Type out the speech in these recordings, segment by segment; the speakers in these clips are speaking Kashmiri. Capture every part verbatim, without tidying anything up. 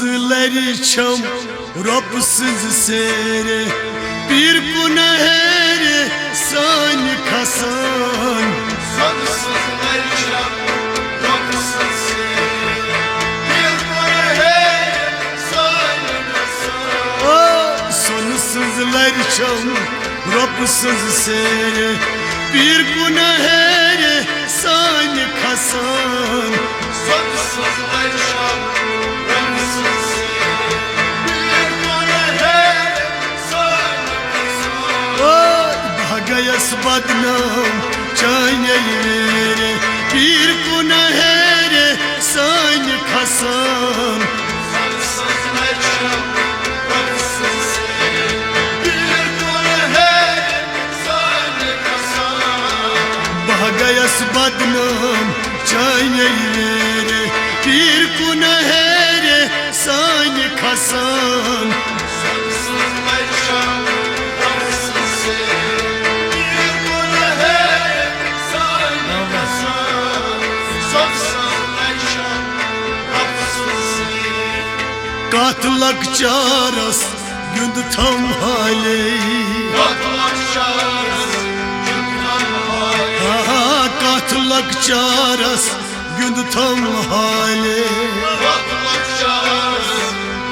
لرِ چھم رۄب سٕنٛز سیرِ، پیٖر کُن ہیرِ سانہِ کھسان۔ سۄدٕ سٕنٛز لرِ چھم رۄب سٕنٛز سیرِ، پیٖر کُن ہیرِ سانہِ کھسان۔ آ، سۄنہٕ سٕنٛز لرِ چھم رۄب سٕنٛز سیرِ، پیٖر کُن ہیرِ سانہِ کھسان۔ سۄنہٕ سٕنٛز لرِ چھم رۄب سٕنٛز سیرِ، پیٖر کُن ہیرِ سانہِ کھسان۔ او، بہٕ گٔیَس بدنام چانے ویرِ، پیٖر کُن ہیرِ سانہِ کھسان۔ بہٕ گٔیَس بدنام چانے ویرِ، پیٖر کُن ہیرِ سانہِ کھسان۔ کتھ لۄکچارس گیُنٛد تھم ہالے۔ کتھ لۄکچارس گیُنٛد تھم ہالے۔ آ، کتھ لۄکچارس گیُنٛد تھم ہالے۔ کتھ لۄکچارس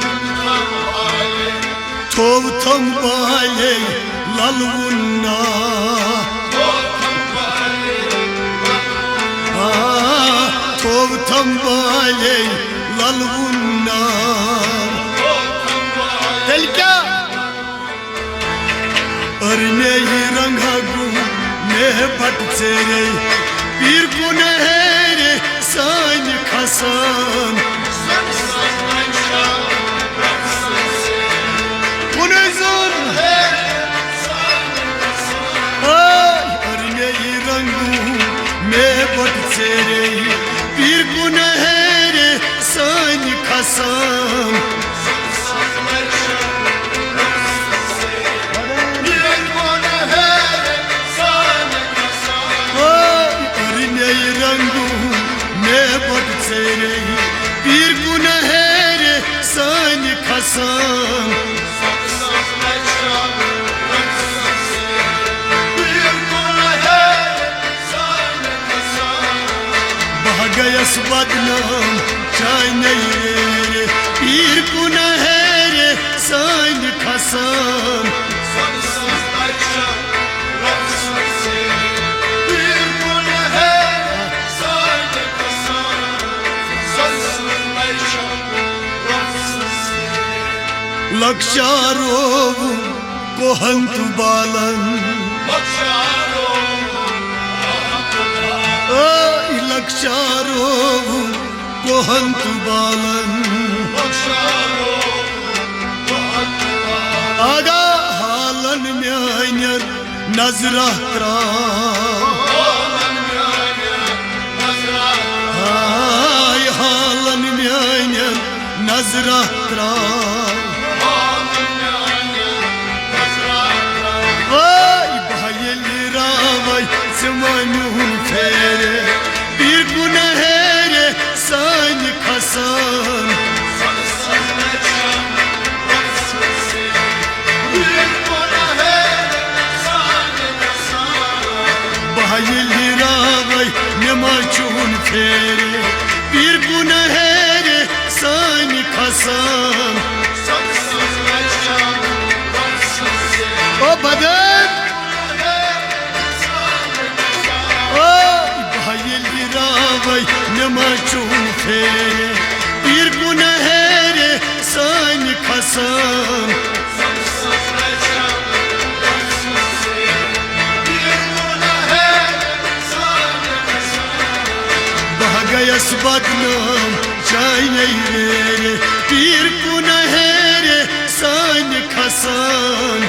گیُنٛد تھم ہالے۔ تھوو تھم بالے للوُن ناو۔ آ، تھوو تھم بالے للوُن ناو۔ تیٚلہِ کیٛاہ؟ أرۍ مےٚ یہِ رنٛگا گوٚو مےٚ بٹ ژیرے، پیٖر کُن ہیرِ سانہِ کھسان۔ کُنُے زوٚن۔ آے، أرۍ مےٚ یہِ رنٛگو مےٚ بٹ ژیرے، پیٖر کُن ہیرِ سانہِ کھسان۔ آے، أرۍ مےٚ یہِ رنٛگو مےٚ بٹ ژیرے، پیٖر کُن ہیرِ سانہِ کھسان۔ بہٕ گٔیَس بدنام چانے ویرِ، پیٖر کُن ہیرِ سانہِ کھسان۔ لۄکچارووُم کوہن تہٕ بالن۔ اے لۄکچارووُم کوہن تہٕ بالن۔ آگاہ حالن میانٮ۪ن نظرہ تراو۔ ہاے حالن میانٮ۪ن نظرہ تراو۔ ہاے بہٕ ییٚلہِ راوے ژٕ ما میون پھیرِ، پیٖر کُن ہیرِ سانہِ کھسان۔ بہٕ ییٚلہِ راوے مےٚ ما چون پھیرِ، پیٖر کُن ہیرِ سانہِ کھسان۔ او بدن، او بہٕ ییٚلہِ راوے مےٚ ما چون پھیرِ، پیٖر کُن ہیرِ سانہِ کھسان۔ بہٕ گٔیَس بدنام چانے ویرِ، پیٖر کُن ہیرِ سانہِ کھسان۔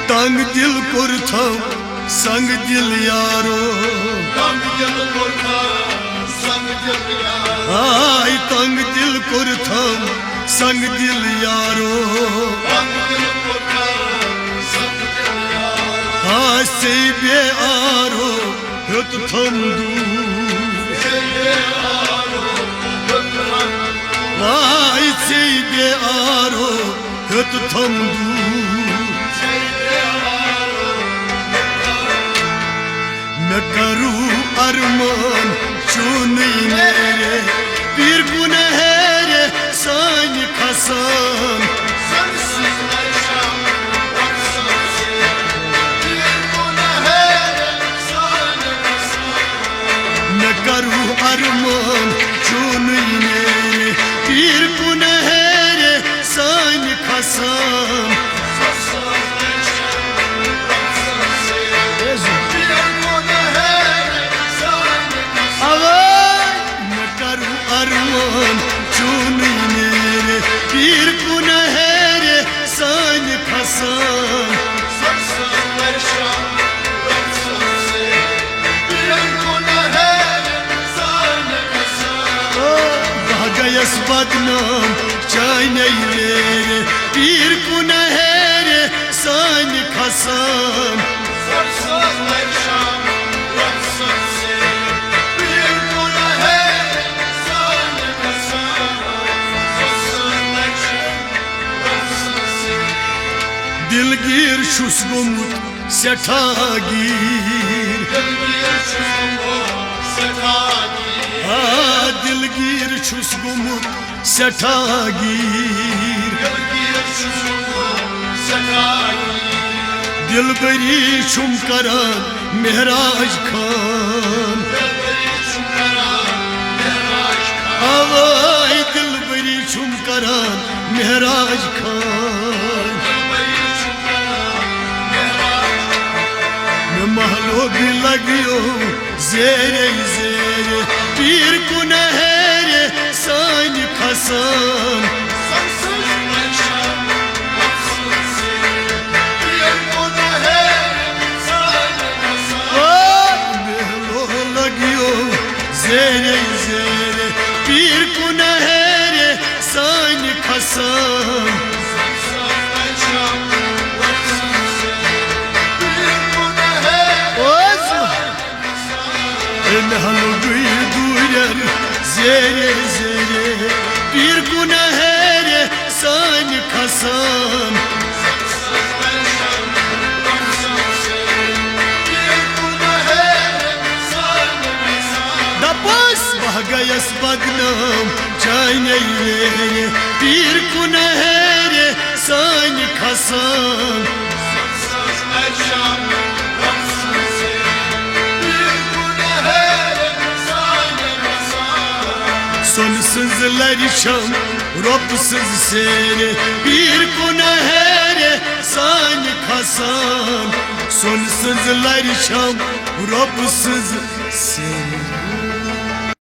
تنگ دل کوٚرتھم سنگ دل یارو۔ تنگ دل کوٚرتھم سنگ دل یارو۔ ہاے تنگ دل کوٚرتھم سنگ دل یارو۔ تنگ دل ژے بے آرو ہیوٚت تھوٚم دوٗر۔ واے ژے بے آرو ہیوٚت تھوٚم دوٗر۔ مےٚ کرو ارمان چونٕے نیرِ پیٖر کُن ہیرِ سانہِ کھسان۔ مےٚ کرو ارمان چونٕے نیرِ پیٖر کُن ہیرِ سانہِ کھسان۔ اوے مےٚ کرو ارمان چونٕے نیرِ پیٖر کُن ہیرِ سانہِ کھسان۔ او، بہٕ گٔیَس بدنام چانے ویرِ پیٖر کُن ہیرِ سانہِ کھسان۔ دلگیر چھُس گوٚمُت سٮ۪ٹھاہ گیٖر۔ آ، دلگیر چھُس گوٚمُت سٮ۪ٹھاہ گیٖر۔ دلبری چھُم کران مہراج خان۔ اوے دلبری چھُم کران مہراج خان۔ مےٚ محلوگی لگیو زیرے زیرے پیٖر کُن ہیرِ سانہِ کھسان۔ او، محلو لگیو زیرے زیرے پیٖر کُن ہیرِ سانہِ کھسان۔ اوس محلوگی دوٗرٮ۪ن زیرے زیرے پیٖر کُن ہیرِ سانہِ کھسان۔ دپس بہٕ گٔیَس بدنام چانے ویرِ پیٖر کُن ہیرِ سانہِ کھسان۔ سۄنہٕ سٕنٛز لرِ چھم رۄب سٕنٛز سیرِ پیٖر کُن ہیرِ سانہِ کھسان۔ سۄنہٕ سٕنٛز لرِ چھم رۄب سٕنٛز سیرِ۔